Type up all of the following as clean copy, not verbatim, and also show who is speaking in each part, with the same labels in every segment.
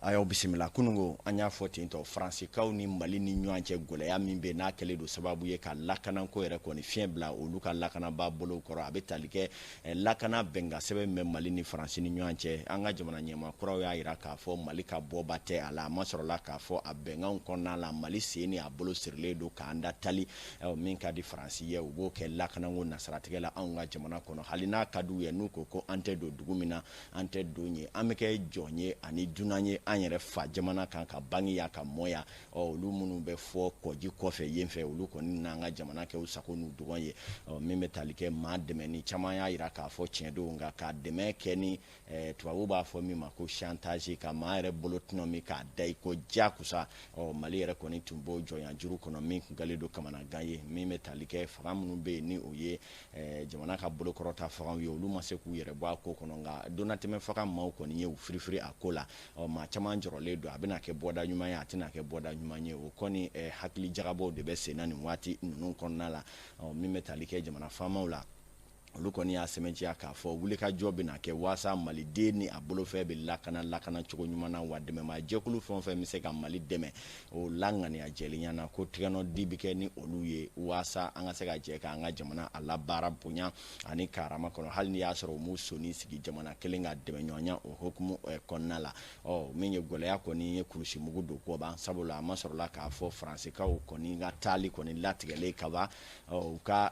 Speaker 1: A y'aw bisimila. Kununko an y'a fɔ ten tɔ, Faransikaw ni Mali ni ɲɔgɔn cɛ, gɛlɛya min bɛ n'a kɛlen don sababu ye ka lakanako yɛrɛ kɔni fiɲɛ bila olu ka lakanaba bolo kɔrɔ, a bɛ tali kɛ lakana bɛnkan sɛbɛn bɛ Mali ni Faransi ni ɲɔgɔn cɛ. An ka jamana ɲɛmaa kuraw y'a jira k'a fɔ Mali ka bɔba tɛ a la. A ma sɔrɔla k'a fɔ a bɛnkanw kɔnɔna la, Mali sen ni a bolo sirilen don k'an da tali min ka di Faransi ye, u b'o kɛ lakanako nasiratigɛ la anw ka jamana kɔnɔ. Hali n'a ka d'u ye, n'u ko ko an tɛ don dugu min na, an tɛ don ye, an bɛ kɛ jɔn ye ani dunan ye an yɛrɛ fa jamana kan, ka bange yan, ka mɔ yan. Ɔ, olu minnu bɛ fɔ kɔji kɔfɛ yen fɛ, olu kɔni n'an ka jamana kɛ u sago n'u dɔgɔn ye. Ɔ, min bɛ tali kɛ maa dɛmɛ ni caman y'a jira k'a fɔ tiɲɛ don, nka k'a dɛmɛ kɛ ni tubabu b'a fɔ min ma ko chantage, ka maa yɛrɛ bolo tɔnɔ min k'a da i ko jakusa. Ɔ, Mali yɛrɛ kɔni tun b'o jɔnya juru kɔnɔ min tun kɛlen don kamanagan ye. Min bɛ tali kɛ fanga minnu bɛ yen, ni o ye jamana ka bolokɔrɔta fangaw ye, olu ma se k'u yɛrɛ bɔ a ko kɔnɔ, nka donnatɛmɛ fanga maaw kɔni ye u firifiri a ko la. Ɔ, maa caman jɔrɔlen don, a bɛna kɛ bɔda ɲuman ye, a tɛna kɛ bɔda ɲuman ye? O kɔni hakili jagabɔw de bɛ sen na nin waati ninnu kɔnɔna la. Ɔ, min bɛ tali kɛ jamana faamaw la, olu kɔni y'a sɛmɛntiya k'a fɔ wulikajɔ bɛna kɛ waasa Maliden ni a bolofɛn bɛ lakana, lakana cogo ɲuman na. Wa dɛmɛmaa jɛkulu fɛn o fɛn bɛ se ka Mali dɛmɛ, o la ŋaniya jɛlenya na ko tigɛnɔ di bɛ kɛ ni olu ye, waasa an ka se ka jɛ k'an ka jamana a labaara bonya ani karama kɔnɔ, hali n'i y'a sɔrɔ u m'u sonni sigi jamana kelen ka dɛmɛɲɔgɔnya o hukumu kɔnɔna la. Ɔ, min ye gɛlɛya kɔni ye, kulusimugu don kɔban, sabula a ma sɔrɔla k'a fɔ Faransikaw kɔni ka taali kɔni latigɛlen kaban. U ka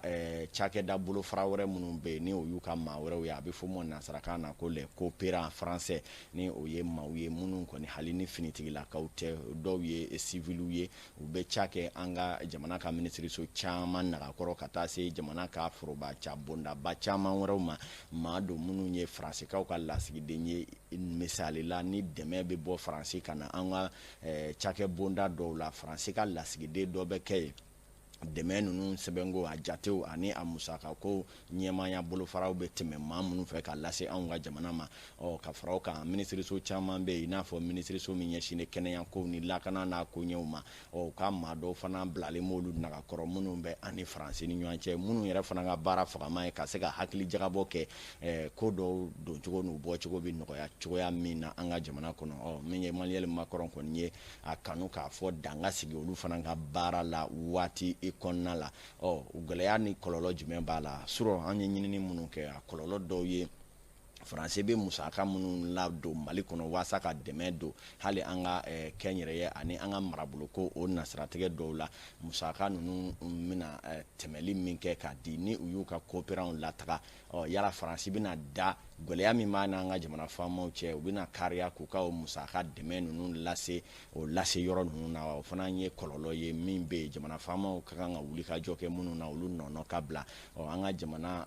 Speaker 1: cakɛda bolofara wɛrɛ minnu bɛ yen, ni o y'u ka maa wɛrɛw ye, a bɛ fɔ ma nansarakan na ko les coopérants français, ni o ye maaw ye minnu kɔni, hali ni finitigilakaw tɛ, dɔw ye civiliw ye, u bɛ ca kɛ an ka jamana ka minisiriso caman nagakɔrɔ, ka taa se jamana ka foroba ca bondaba caman wɛrɛw ma. Maa don minnu ye Faransikaw ka lasigiden ye. Misali la, ni dɛmɛ bɛ bɔ Faransi ka na an ka cakɛ bonda dɔw la, Faransi ka lasigiden dɔ bɛ kɛ yen. Dɛmɛ ninnu sɛbɛnko, a jatew ani a musakako ɲɛmaaya bolofaraw bɛ tɛmɛ maa minnu fɛ ka lase anw ka jamana ma. Ɔ, ka fara o kan, minisiriso caman bɛ yen, i n'a fɔ minisiriso min ɲɛsinnen kɛnɛyako ni lakana n'a koɲɛw ma. Ɔ, u ka maa dɔw fana bilalen b'olu nagakɔrɔ, minnu bɛ an ni Faransi ni ɲɔgɔn cɛ, minnu yɛrɛ fana ka baara fagama ye ka se ka hakili jagabɔ kɛ ko dɔw doncogo n'u bɔcogo bɛ nɔgɔya cogoya min na an ka jamana kɔnɔ. Ɔ, min ye Emmanuel Macron kɔni ye a kanu k'a fɔ dan ka sigi olu fana ka baara la waati i kɔnɔna la. Ɔ, gɛlɛya ni kɔlɔlɔ jumɛn b'a la surɔ? An ye ɲinini minnu kɛ, a kɔlɔlɔ dɔw ye Faransi bɛ musaka minnu ladon Mali kɔnɔ waasa ka dɛmɛ don hali an ka kɛnyɛrɛye ani an ka maraboloko o nasiratigɛ dɔw la, musaka ninnu bɛna tɛmɛli min kɛ k'a di ni u y'u ka coopérants lataga. Ɔ, yala Faransi bɛna da gɛlɛya min b'a n'an ka jamana faamaw cɛ, u bɛna kariya k'u ka o musaka dɛmɛ ninnu lase o lase yɔrɔ ninnu na wa? O fana ye kɔlɔlɔ ye min bɛ yen, jamana faamaw ka kan ka wuli ka jɔ kɛ minnu na, olu nɔnɔ ka bila. Ɔ, an ka jamana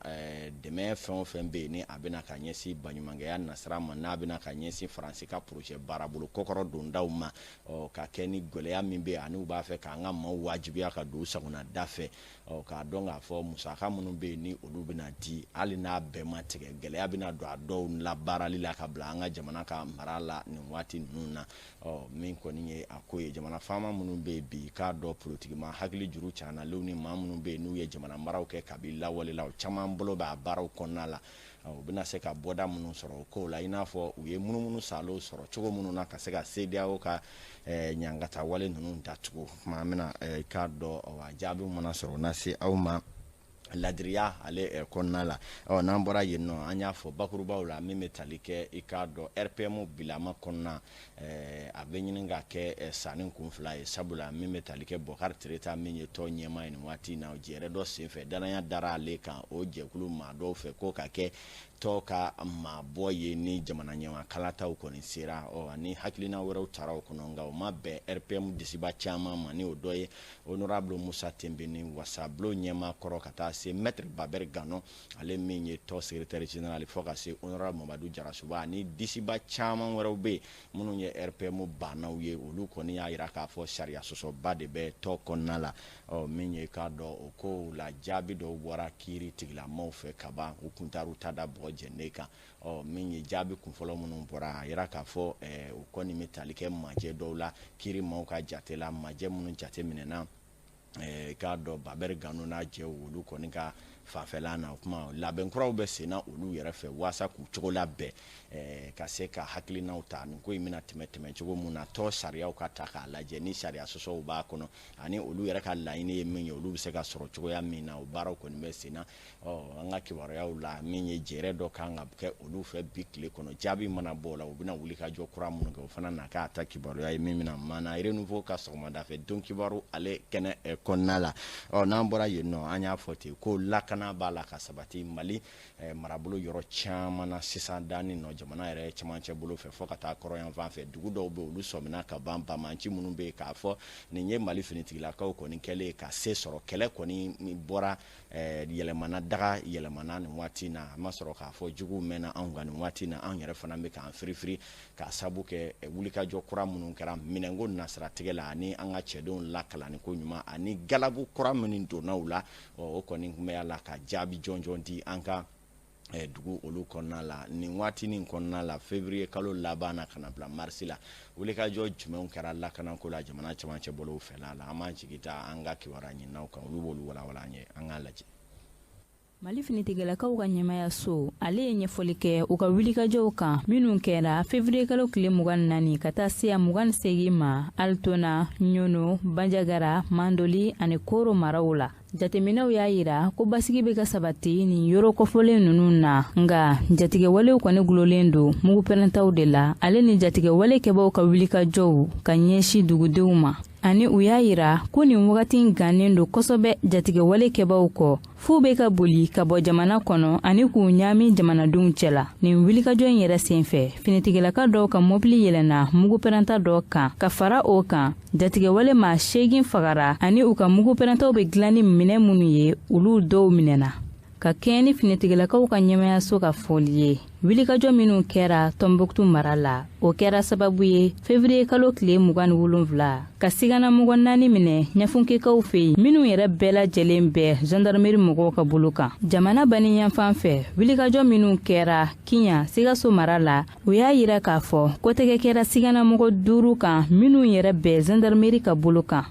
Speaker 1: dɛmɛ fɛn o fɛn bɛ yen, ni a bɛna ka ɲɛsin baɲumankɛya nasira ma, n'a bɛna ka ɲɛsin Faransi ka projet baarabolo kɔkɔrɔ dondaw ma, ɔ, ka kɛ ni gɛlɛya min bɛ yen ani u b'a fɛ k'an ka maaw wajibiya ka don u sagona da fɛ, ɔ, k'a dɔn k'a fɔ musaka minnu bɛ yen, ni olu bɛna di, hali n'a bɛɛ ma tigɛ, gɛlɛya bɛna don a dɔw labaarali la ka bila an ka jamana ka mara la nin waati ninnu na. Ɔ, min kɔni ye a ko ye, jamana faama minnu bɛ yen bi, k'a dɔn politikima hakili juru canalenw ni maa minnu bɛ yen n'u ye jamana maraw kɛ kabi lawale la, o caman bolo bɛ a baaraw kɔnɔna la. U bɛna se ka bɔda minnu sɔrɔ o kow la, i n'a fɔ u ye munumunu salo sɔrɔ cogo minnu na ka se ka CEDEAO ka ɲangata wale ninnu datugu. Kuma an bɛna k'a dɔn a jaabiw mana sɔrɔ na se aw ma ladiriya ale kɔnɔna la. Ɔ, n'an bɔra yen nɔ, an y'a fɔ bakurubaw la, min bɛ tali kɛ i k'a dɔn RPM bilama kɔnɔna, a bɛ ɲini ka kɛ sanni kun fila ye, sabula min bɛ tali kɛ Bɔkari Tereta min ye tɔn ɲɛmaa ye nin waati in na, jɛrɛ dɔ senfɛ danaya dara ale kan o jɛkulu maa dɔw fɛ ko ka kɛ tɔn ka maabɔ ye ni jamana ɲɛmaa kalataw kɔni sera. Ɔ, ani hakilina wɛrɛw taara o kɔnɔ, nka o ma bɛn RPM disiba caman ma, ni o dɔ ye honorable Musa Tenbeni, wasabulon ɲɛmaa kɔrɔ, ka taa se maître Babɛri Gano, ale min ye tɔn secrétaire général, fo ka se honorable Mamadu Jarasuba, ani disiba caman wɛrɛw bɛ yen minnu ye RPM bannaw ye. Olu kɔni y'a jira k'a fɔ sariya sɔsɔba de bɛ tɔn kɔnɔna la. Ɔ, min ye k'a dɔn o kow la, jaabi dɔw bɔra kiiri tigilamaw fɛ kaban, u kun taar'u ta da bɔgɔ jɛnden kan. Ɔ, min ye jaabi kunfɔlɔ minnu bɔra, a yira k'a fɔ o kɔni bɛ tali kɛ majɛ dɔw la. Kiiri maaw ka jate la, majɛ minnu jate minɛna, k'a dɔn Babɛri Gano n'a jɛw, olu kɔni ka fanfɛla na. O kuma labɛn kuraw bɛ senna olu yɛrɛ fɛ waasa k'u cogo labɛn, ka se ka hakilinaw ta nin ko in bɛna tɛmɛ cogo mun na, tɔ sariyaw ka ta k'a lajɛ ni sariya sɔsɔw b'a kɔnɔ, ani olu yɛrɛ ka laɲini ye min ye, olu bɛ se ka sɔrɔ cogoya min na. O baaraw kɔni bɛ senna. Ɔ, an ka kibaruyaw la, min ye jɛrɛ dɔ kan ka kɛ olu fɛ bi tile kɔnɔ, jaabi mana bɔ o la, u bɛna wuli ka jɔ kura minnu kɛ, o fana na k'a ta kibaruya ye min bɛna mana Renouveau ka sɔgɔmada fɛ don kibaru ale kɛnɛ kɔnɔna la. Ɔ, n'an bɔra yen nɔ, an y'a fɔ ten ko lakana b'a la ka sabati Mali marabolo yɔrɔ caman na sisan danni nɔ, jamana yɛrɛ cɛmancɛ bolo fɛ fo ka taa kɔrɔyan fan fɛ. Dugu dɔw bɛ, olu sɔmina ka ban banbanci minnu bɛ yen k'a fɔ nin ye Mali finitigilakaw kɔni kɛlen ka se sɔrɔ. Kɛlɛ kɔni bɔra, yɛlɛmana, daga yɛlɛmana nin waati na. A ma sɔrɔ k'a fɔ juguw mɛnna anw kan nin waati na, anw yɛrɛ fana bɛ k'an firifiri k'a sabu kɛ wulikajɔ kura minnu kɛra minɛnko nasiratigɛ la, ani an ka cɛdenw lakalanni ko ɲuman, ani galabu kura minnu donna u la. O kɔni tun bɛ a la ka jaabi jɔnjɔn di an ka dugu olu kɔnɔna la nin waatinin kɔnɔna la. Février kalo laban na ka na bila mars la, wulikajɔ jumɛnw kɛra lakanako la jamana cɛmancɛ bolow fɛla la? An b'an jigi da an ka kibaruya ɲininaw kan, olu b'olu walawala an ye. An k'a lajɛ.
Speaker 2: Mali finitigilakaw ka ɲɛmayaso ale ye ɲɛfɔli kɛ u ka wulikajɔw kan minnu kɛra février kalo tile 24 ka taa se a 28 ma, Alitona, Ɲono, Banjagara, Mandoli ani Koro maraw la. Jateminɛw y'a yira ko basigi bɛ ka sabati nin yɔrɔ kɔfɔlen ninnu na, nka jatigɛwalew kɔni gulolen don mugupɛrɛntaw de la, ale ni jatigɛwale kɛbaw ka wulikajɔw ka ɲɛsin dugudenw ma. Ani u y'a yira ko nin wagati gannen don kosɛbɛ jatigɛwale kɛbaw kɔ, f'u bɛ ka boli ka bɔ jamana kɔnɔ ani k'u ɲaami jamanadenw cɛla. Nin wulikajɔ in yɛrɛ senfɛ, finitigilaka dɔw ka mobili yɛlɛnna mugupɛrɛnta dɔ kan. Ka fara o kan, jatigɛwale maa 8 fagara, ani u ka mugupɛrɛntaw bɛ dilan ni minɛ minnu ye, olu dɔw minɛna. Ka kɛɲɛ ni finitigilakaw ka ɲɛmayaso ka fɔli ye, wulikajɔ minnu kɛra Tɔnbɔkutu mara la, o kɛra sababu ye février kalo tile 27 ka siganamɔgɔ 4 minɛ ɲafunkekaw fɛ yen, minnu yɛrɛ bɛɛ lajɛlen bɛ gendarmerie mɔgɔw ka bolo kan. Jamana baniyanfan fɛ, wulikajɔ minnu kɛra Kiɲan, Sikaso mara la, u y'a yira k'a fɔ ko tɛgɛ kɛra siganamɔgɔ 5 kan, minnu yɛrɛ bɛ gendarmerie ka bolo kan.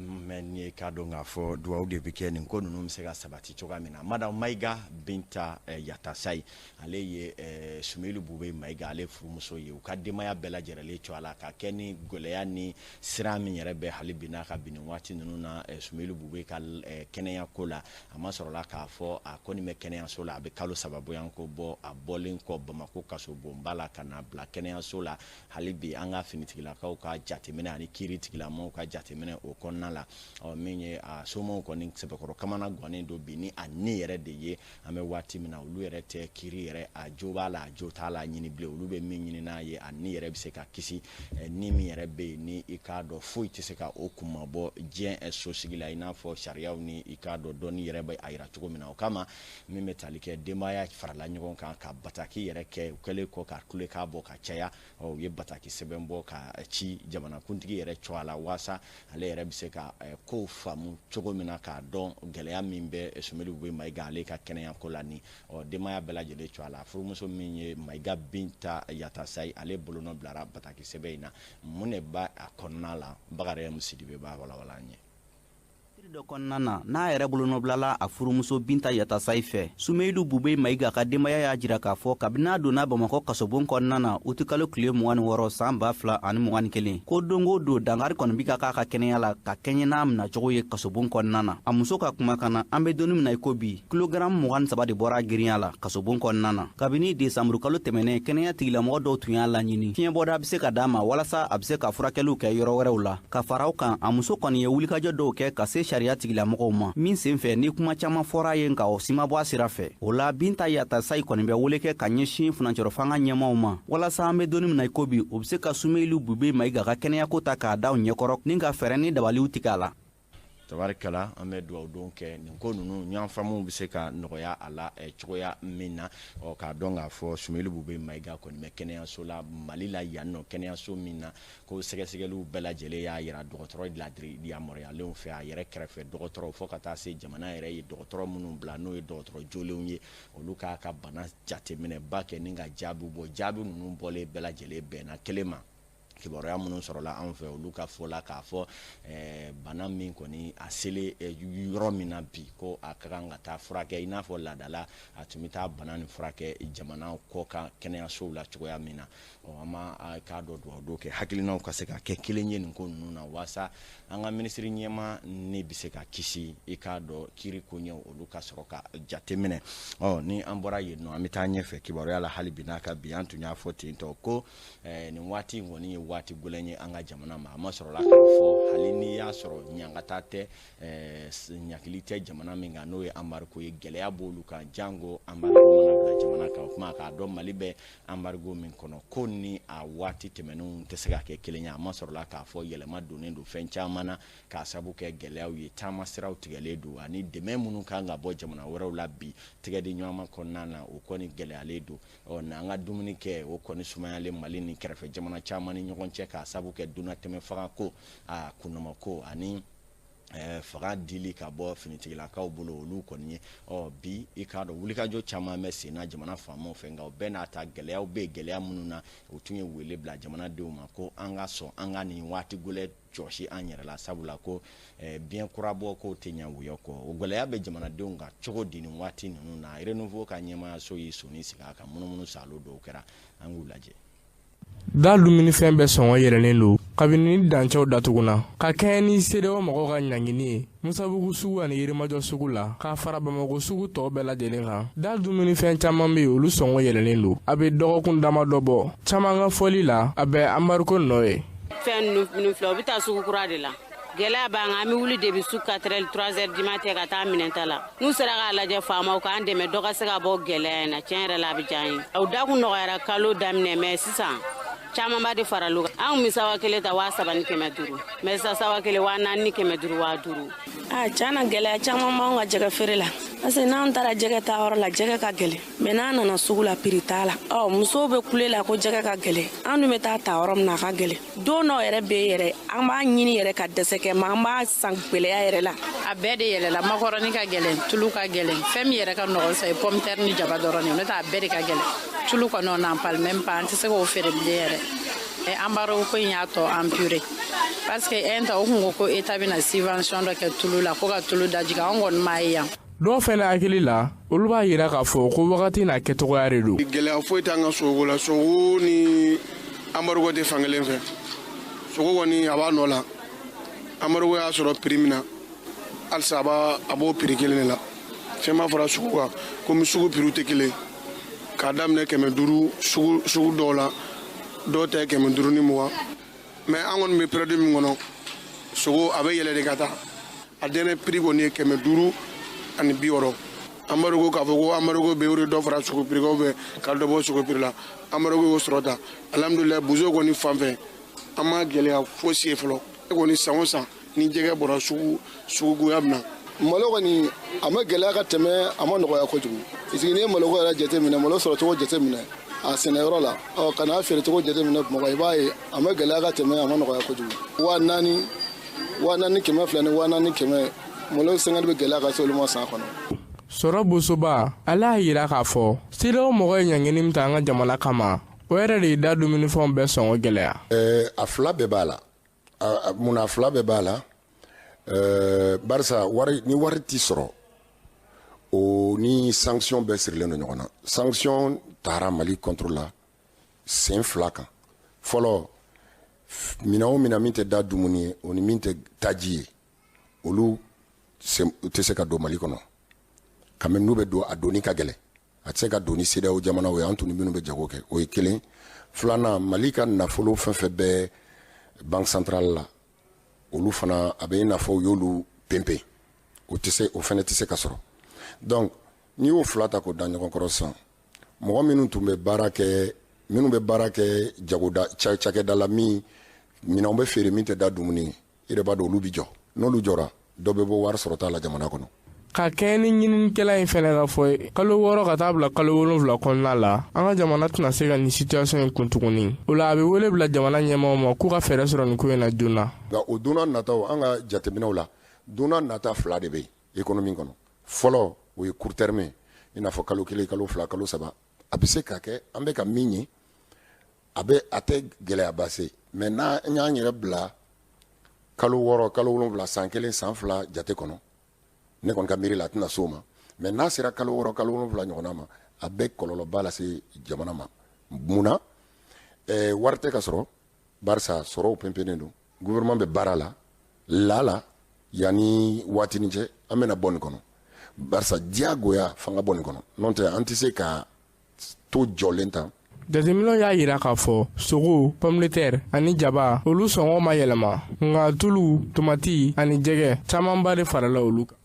Speaker 1: Mɛ nin ye k'a dɔn k'a fɔ dugawu de bɛ kɛ nin ko ninnu bɛ se ka sabati cogoya min na. Madame Mayiga Binta Yatasayi, ale ye Sumeyilu Bube Mayiga ale furumuso ye. U ka denbaya bɛɛ lajɛlen to a la ka kɛ ni gɛlɛya ni sira min yɛrɛ bɛ hali bi n'a ka bin nin waati ninnu na Sumeyilu Bube ka kɛnɛya ko la. A ma sɔrɔla k'a fɔ a kɔni bɛ kɛnɛyaso la, a bɛ kalo 3 bɔyanko bɔ a bɔlen kɔ Bamakɔ kasobonba la ka na bila kɛnɛyaso la. Hali bi an ka finitigilakaw ka jateminɛ ani kiiri tigilamɔgɔw ka jateminɛ o kɔnɔna la, ɔ, min ye a somaw kɔni sɛbɛkɔrɔ kamana gannen don bi ni a ni yɛrɛ de ye. An bɛ waati min na, olu yɛrɛ tɛ kiiri yɛrɛ a jo b'a la, a jo t'a la ɲini bilen. Olu bɛ min ɲini n'a ye, a ni yɛrɛ bɛ se ka kisi, ni min yɛrɛ bɛ yen ni i k'a dɔn foyi tɛ se ka o kunmabɔ diɲɛ sosigi la, i n'a fɔ sariyaw ni i k'a dɔn dɔnni yɛrɛ bɛ a yira cogo min na. O kama, min bɛ tali kɛ denbaya farala ɲɔgɔn kan ka bataki yɛrɛ kɛ, u kɛlen kɔ ka kulekan bɔ ka caya, u ye bataki sɛbɛn bɔ ka ci jamanakuntigi yɛrɛ cogoya la, waasa ale yɛrɛ bɛ se ka kow faamu cogo min na, k'a dɔn gɛlɛya min bɛ Sumeyilu Bube Mayiga ale ka kɛnɛya ko la. Ni ɔ denbaya bɛɛ lajɛlen cogoya la, furumuso min ye Mayiga Binta Yatasayi, ale bolonɔ bilara bataki sɛbɛn in na. Mun de b'a a kɔnɔna la? Bakari Sidibe b'a walawala an ye.
Speaker 3: Dɔ kɔnɔna na, n'a yɛrɛ bolonɔbilala a furumuso Binta Yatasayi fɛ, Sumeyilu Bube Mayiga ka denbaya y'a jira k'a fɔ kabini n'a donna Bamakɔ kasobon kɔnɔna na utikalo tile 26 san 2021, ko don o don dankari kɔni bi ka k'a ka kɛnɛya la ka kɛɲɛ n'a minɛcogo ye kasobon kɔnɔna na. A muso ka kumakan na, an bɛ donni min na i ko bi, kilogaramu 23 de bɔra girinya la kasobon kɔnɔna na kabini desanburukalo tɛmɛnen. Kɛnɛya tigilamɔgɔ dɔw tun y'a laɲini fiɲɛbɔda bɛ se ka d'a ma walasa a bɛ se ka furakɛliw kɛ yɔrɔ wɛrɛw la. Ka fara o kan, a muso kɔni ye wulikajɔ dɔw kɛ ka se sariya tigilamɔgɔw ma, min sen fɛ ni kuma caman fɔra ye, nka o si ma bɔ a sira fɛ. O la, Binta Yatasayi kɔni bɛ wele kɛ ka ɲɛsin furancɛrɔ fanga ɲɛmaw ma, walasa an bɛ donni min na i ko bi, u bɛ se ka Sumeyilu Bube Mayiga ka kɛnɛyako ta k'a da u ɲɛkɔrɔ ni ka fɛɛrɛ ni dabaliw tigɛ a la.
Speaker 1: Tabarikala, an bɛ dugawu don kɛ nin ko ninnu ɲɔgɔn faamuw bɛ se ka nɔgɔya a la cogoya min na. Ɔ, k'a dɔn k'a fɔ Sumeyilu Bube Mayiga kɔni bɛ kɛnɛyaso la Mali la yan nɔ, kɛnɛyaso min na ko sɛgɛsɛgɛliw bɛɛ lajɛlen y'a yira dɔgɔtɔrɔ ladiri yamaruyalenw fɛ, a yɛrɛ kɛrɛfɛ dɔgɔtɔrɔw, fo ka taa se jamana yɛrɛ ye dɔgɔtɔrɔ minnu bila, n'o ye dɔgɔtɔrɔ jolenw ye, olu k'a ka bana jateminɛba kɛ ni ka jaabiw bɔ. Jaabi ninnu bɔlen bɛɛ lajɛlen bɛnna kelen ma. Kibaruya minnu sɔrɔla anw fɛ, olu ka fɔ la k'a fɔ bana min kɔni a selen yɔrɔ min na bi, ko a ka kan ka taa furakɛ i n'a fɔ laadala a tun bɛ taa bana nin furakɛ jamana kɔkan kɛnɛyasow la cogoya min na. Ɔ, an ma k'a dɔn, dugawu don kɛ hakilinaw ka se ka kɛ kelen ye nin ko ninnu na, waasa an ka minisiri ɲɛma ne bɛ se ka kisi, i k'a dɔn kiiri koɲɛw olu ka sɔrɔ ka jateminɛ. Ɔ, ni an bɔra yen nɔ, an bɛ taa ɲɛfɛ kibaruya la hali bi. N'a ka bi, an tun y'a fɔ ten tɔ ko nin waati in kɔni ye waati gɛlɛn ye an ka jamana ma. A ma sɔrɔla k'a fɔ hali n'i y'a sɔrɔ ɲangata tɛ, ɲakili tɛ jamana min kan, n'o ye embargo ye, gɛlɛya b'olu kan. Jango embargo mana bila jamana kan, o kuma k'a dɔn Mali bɛ embargo min kɔnɔ, ko ni a waati tɛmɛnenw tɛ se ka kɛ kelen ye. A ma sɔrɔla k'a fɔ yɛlɛma donnen don fɛn caman na k'a sabu kɛ gɛlɛyaw ye, taama siraw tigɛlen don, ani dɛmɛ minnu kan ka bɔ jamana wɛrɛw la bi tigɛ di ɲɔgɔn ma kɔnɔna na, o kɔni gɛlɛyalen don. Ɔ, n'an ka dumuni kɛ, o kɔni sumayalen Mali ni kɛrɛfɛ jamana caman ni ɲɔgɔn cɛ, k'a sabu kɛ dunnatɛmɛ faga ko, a kunnama ko, ani faga dili ka bɔ finitigilakaw bolo, olu kɔni ye. Ɔ, bi, i k'a dɔn wulikajɔ caman bɛ sen na jamana faamaw fɛ, nka o bɛɛ n'a ta, gɛlɛyaw bɛ gɛlɛya minnu na, o tun ye wele bila jamanadenw ma ko an ka sɔn an ka nin waati gɛlɛn jɔsi an yɛrɛ la, sabula ko biɲɛ kurabɔ k'o tɛ ɲɛ woyɔ kɔ. O gɛlɛya bɛ jamanadenw kan cogo di nin waati ninnu na? Renouveau ka ɲɛmaayaso y'i sonni sigi a kan, munumunu salo dɔw kɛra, an k'u lajɛ.
Speaker 4: Da dumunifɛn bɛɛ sɔngɔ yɛlɛlen don kabini ni dancɛw datuguna ka kɛɲɛ ni CEDEAO mɔgɔw ka ɲangini ye Musabugu sugu ani Yirimajɔ sugu la, k'a fara Bamakɔ sugu tɔw bɛɛ lajɛlen kan. Da dumunifɛn caman bɛ yen, olu sɔngɔ yɛlɛlen don a bɛ dɔgɔkun dama dɔ bɔ. Caman ka fɔli la, a bɛ embargo nɔ ye.
Speaker 5: Fɛn ninnu filɛ, o bɛ taa sugu kura de la. Gɛlɛya b'an kan. An bɛ wuli depuis su 4 heures, 3 heures du matin ka taa minɛnta la. N'u sera k'a lajɛ, faamaw k'an dɛmɛ, dɔ ka se ka bɔ gɛlɛya in na, tiɲɛ yɛrɛ la, a bɛ diya an ye. O da kun nɔgɔyara kalo daminɛ, mais sisan camanba de faral'o kan. An kun bɛ sawa kelen ta 3500, mais sisan sawa kelen 4500, 5000.
Speaker 6: A tiɲɛ na, gɛlɛya caman b'anw ka jɛgɛ feere la, parce que n'an taara jɛgɛ ta yɔrɔ la, jɛgɛ ka gɛlɛn, mais n'an nana sugu la, prix t'a la. Ɔ, musow bɛ kule la ko jɛgɛ ka gɛlɛn. An dun bɛ taa ta yɔrɔ min na, a ka gɛlɛn. Don dɔw yɛrɛ bɛ yɛrɛ, an b'a ɲini yɛrɛ ka dɛsɛ kɛ, mais an b'a san gwɛlɛya yɛrɛ la.
Speaker 7: A bɛɛ de yɛlɛla. Makɔrɔni ka gɛlɛn, tulu ka gɛlɛn. Fɛn min yɛrɛ ka nɔgɔn sa ye pomme terre ni jaba dɔrɔn de, n'o tɛ a bɛɛ de ka gɛlɛn. Tulu kɔni, on n'en parle même pas, an tɛ se k'o feere bilen yɛrɛ. Embargo ko in y'a tɔ empirer, parce que un temps o kun ko ko État bɛna subvention dɔ kɛ tulu la, ko ka tulu dajigin. An kɔni m'a ye yan.
Speaker 4: Dɔw fɛnɛ hakili la, olu b'a yira k'a fɔ ko wagati n'a kɛcogoya de don.
Speaker 8: Gɛlɛya foyi t'an ka sogoko la. Sogo ni embargo tɛ fankelen fɛ. Sogo kɔni, a b'a nɔ la. Embargo y'a sɔrɔ prix min na, halisa a b'o prix kelen de la. Fɛn ma fara sugu kan, komi sugu prix tɛ kelen. K'a daminɛ 500 sugu dɔw la, dɔw ta ye 520. Mais an kɔni bɛ période min kɔnɔ, sogo a bɛ yɛlɛ de ka taa. A dernier prix kɔni ye 560. Embargo, k'a fɔ ko embargo bɛ o de dɔ fara sogo prix kan, bɛ ka dɔ bɔ sogo prix la, embargo y'o sɔrɔ ta. Alhamdulilayi, bozo kɔni fan fɛ, an ma gɛlɛya fosi ye fɔlɔ. E kɔni, san o san ni jɛgɛ bɔra sugu, sugugoya bɛ na.
Speaker 9: Malo kɔni, a ma gɛlɛya ka tɛmɛ, a ma nɔgɔya kojugu, parce que n'i ye maloko yɛrɛ jateminɛ, malo sɔrɔcogo jateminɛ a sɛnɛyɔrɔ la, ɔ, ka n'a feerecogo jateminɛ Bamakɔ, i b'a ye a ma gɛlɛya ka tɛmɛ, a ma nɔgɔya kojugu. 4000, 4200 ni 4100, malo sɛngɛli bɛ gɛlɛya ka se olu ma san kɔnɔ.
Speaker 4: Sɔrɔ bosoba, ale y'a yira k'a fɔ CEDEAO mɔgɔ ye ɲangini min ta an ka jamana kama, o yɛrɛ de ye da dumunifɛnw bɛɛ sɔngɔ gɛlɛya.
Speaker 10: A fila bɛɛ b'a la. Munna a fila bɛɛ b'a la? Barisa wari ni wari ti sɔrɔ, o ni sanction bɛɛ sirilen don ɲɔgɔn na. Sanction taara Mali contre la sen fila kan. Fɔlɔ, minɛn o minɛn min tɛ da dumuni ye, o ni min tɛ taji ye, olu tɛ se ka don Mali kɔnɔ. Quand même, n'u bɛ don, a donni ka gɛlɛn, a tɛ se ka don ni CEDEAO jamanaw ye, an tun ni minnu bɛ jago kɛ. O ye kelen. Filanan, Mali ka nafolo fɛn fɛn bɛ Banque centrale la, olu fana, a bɛ i n'a fɔ u y'olu penpen, o tɛ se, o fana tɛ se ka sɔrɔ. Donc n'i y'o fila ta k'o da ɲɔgɔn kɔrɔ sisan, mɔgɔ minnu tun bɛ baara kɛ, minnu bɛ baara kɛ jagoda cakɛda la, min minɛnw bɛ feere min tɛ da dumuni ye, i yɛrɛ b'a dɔn olu bɛ jɔ. N'olu jɔra, dɔ bɛ bɔ wari sɔrɔta la jamana kɔnɔ.
Speaker 4: Ka kɛɲɛ ni ɲininikɛla in fɛnɛ ka fɔ ye, kalo 6 ka taa bila kalo 7 kɔnɔna la, an ka jamana tɛna se ka nin situation in kun tuguni. O la, a bɛ wele bila jamana ɲɛmaaw ma k'u ka fɛɛrɛ sɔrɔ nin ko in na joona.
Speaker 10: Nka o donna nataw, an ka jateminɛw la, donna nata fila de bɛ yen économie kɔnɔ. Fɔlɔ, o ye court terme, i n'a fɔ kalo 1, kalo 2, kalo 3. A bɛ se ka kɛ an bɛ ka min ye. A bɛ a tɛ gɛlɛyaba se, mais n'an y'an yɛrɛ bila kalo 6, kalo 7, san 1, san 2 jate kɔnɔ, ne kɔni ka miiri la, a tɛna s'o ma. Mais n'a sera kalo 6, kalo 7 ɲɔgɔnna ma, a bɛ kɔlɔlɔba lase jamana ma. Mun na? Wari tɛ ka sɔrɔ, barisa sɔrɔw pɛnpɛnnen don. Gouvernement bɛ baara la la yanni waatinin cɛ an bɛna bɔ nin kɔnɔ, barisa diyagoya fanga bɔ nin kɔnɔ, n'o tɛ an tɛ se ka to jɔlen tan.
Speaker 4: Jateminɛw y'a jira k'a fɔ sogo, pomme de terre ani jaba, olu sɔngɔ ma yɛlɛma, nka tulu, tomati ani jɛgɛ camanba de farala olu kan.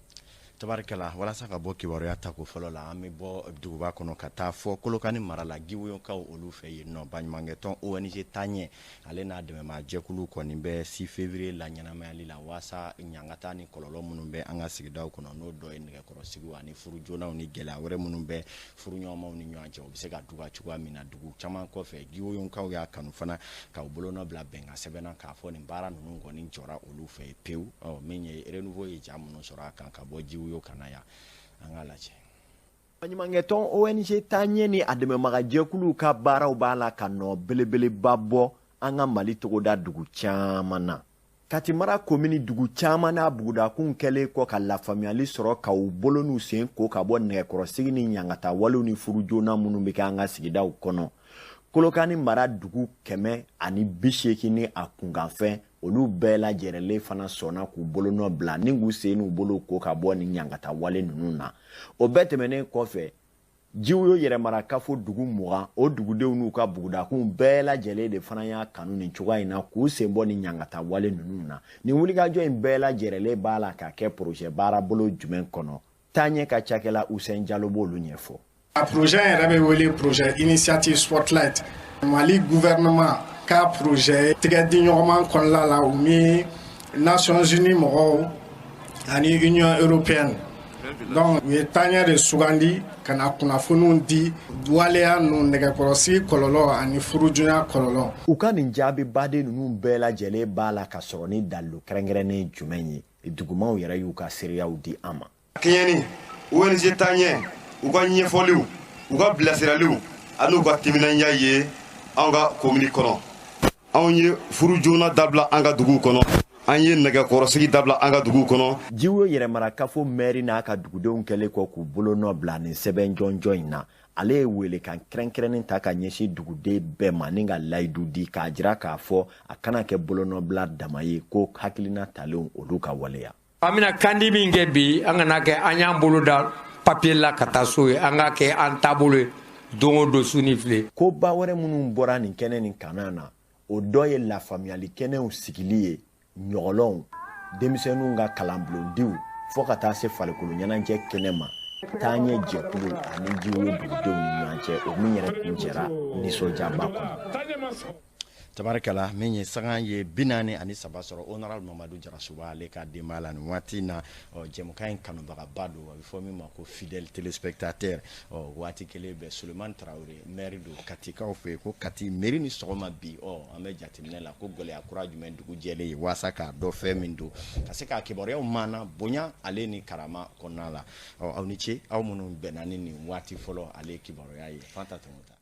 Speaker 1: Tabarikala, walasa ka bɔ kibaruya tako fɔlɔ la, an bɛ bɔ duguba kɔnɔ ka taa fɔ Kolokani mara la, Giwoyokaw olu fɛ yen nɔ. Baɲumankɛtɔn ONG Taaɲɛ, ale n'a dɛmɛbaa jɛkulu kɔni bɛ 6 février la ɲɛnamayali la, waasa ɲangata ni kɔlɔlɔ minnu bɛ an ka sigidaw kɔnɔ, n'o dɔ ye nɛgɛkɔrɔsigiw ani furu joonaw ni gɛlɛya wɛrɛ minnu bɛ furuɲɔgɔnmaw ni ɲɔgɔn cɛ, o bɛ se ka duga cogoya min na dugu caman kɔfɛ. Giwoyokaw y'a kanu fana ka u bolonɔ bila bɛnkan sɛbɛn na k'a fɔ nin baara ninnu kɔni jɔra olu fɛ pewu. Ɔ min ye Renouveau ye, ja minnu sɔrɔ a kan ka bɔ Jiwoyo ka na yan, an k'a lajɛ.
Speaker 11: Baɲumankɛtɔn ONG Taaɲɛ ni a dɛmɛbagajɛkuluw ka baaraw b'a la ka nɔ belebeleba bɔ an ka Mali togoda dugu caman na. Kati mara komini dugu caman n'a bugudakunw kɛlen kɔ ka lafaamuyali sɔrɔ ka u bolo n'u sen ko ka bɔ nɛgɛkɔrɔsigi ni ɲangata walew ni furu joona minnu bɛ kɛ an ka sigidaw kɔnɔ. Kolokani mara dugu 180 ni a kunkanfɛn, olu bɛɛ lajɛrɛlen fana sɔnna k'u bolonɔ bila ni k'u sen n'u bolo ko ka bɔ nin ɲangata wale ninnu na. O bɛɛ tɛmɛnen kɔfɛ, Jiwoyo yɛrɛmarakafo dugu 20, o dugudenw n'u ka bugudakunw bɛɛ lajɛlen de fana y'a kanu nin cogoya in na k'u sen bɔ nin ɲangata wale ninnu na. Nin wulikajɔ in bɛɛ lajɛrɛlen b'a la ka kɛ projet baarabolo jumɛn kɔnɔ? Taaɲɛ ka cakɛla Usɛn Jalo b'olu ɲɛfɔ.
Speaker 12: A projet yɛrɛ bɛ wele projet initiative Spotlight. Mali gouvernement ka projet tigɛ di ɲɔgɔnman kɔnɔna la, u ni Nations Unies mɔgɔw ani Union européenne. Donc u ye taaɲɛ de sugandi ka na kunnafoniw di waleya ninnu, nɛgɛkɔrɔsigi kɔlɔlɔ ani furujonya kɔlɔlɔ.
Speaker 11: U ka nin jaabi baden ninnu bɛɛ lajɛlen b'a la ka sɔrɔ ni dalilu kɛrɛnkɛrɛnnen jumɛn ye? Dugumaw yɛrɛ y'u ka seereyaw di an ma.
Speaker 13: Kɛɲɛni ONG Taaɲɛ, u ka ɲɛfɔliw, u ka bilasiraliw ani u ka timinandiya ye an ka komini kɔnɔ. Anw ye furu joona dabila an ka duguw kɔnɔ, an ye nɛgɛkɔrɔsigi dabila an ka duguw kɔnɔ.
Speaker 11: Jiwoyo yɛrɛmarakafo mɛri n'a ka dugudenw kɛlen kɔ k'u bolonɔ bila nin sɛbɛn jɔnjɔn in na, ale ye welekan kɛrɛnkɛrɛnnen ta ka ɲɛsin duguden bɛɛ ma ni ka layidu di k'a jira k'a fɔ a kana kɛ bolonɔbila dama ye, ko hakilina talenw olu ka waleya.
Speaker 14: An bɛna kandi min kɛ bi, an kana kɛ an y'an bolo da papier la ka taa so ye, an k'a kɛ an taabolo ye don o don, su ni tile.
Speaker 11: Koba wɛrɛ minnu bɔra nin kɛnɛ nin kana na, o dɔ ye lafaamuyali kɛnɛw sigili ye, ɲɔgɔlɔnw, denmisɛnninw ka kalanbulondiw, fɔɔ ka taa se farikolo ɲɛnajɛ kɛnɛ ma, taaɲɛ jɛkulu ani Jiwoyo dugudenw ni ɲɔgɔn cɛ, o min yɛrɛ kuncɛra nisɔndiyaba kɔnɔ.
Speaker 1: Tabarikala, min ye sagan ye 43 sɔrɔ, honorable Mamadu Jarasuba ale ka denbaya la nin waati in na. Ɔ jɛmukan in kanubagaba don, a bɛ fɔ min ma ko fidèle téléspectateur. Ɔ waati kelen bɛɛ, Sulemani Tarawele, maire don Katikaw fɛ yen, ko Kati mairie ni sɔgɔma bi. Ɔ an bɛ jateminɛ la ko gɛlɛya kura jumɛn dugu jɛlen ye, waasa k'a dɔn fɛn min don, ka se k'a kibaruyaw maana bonya ale ni karama kɔnɔna la. Ɔ aw ni ce, aw minnu bɛnna ni nin waati fɔlɔ ale kibaruya ye. Fanta Tɔngɔta.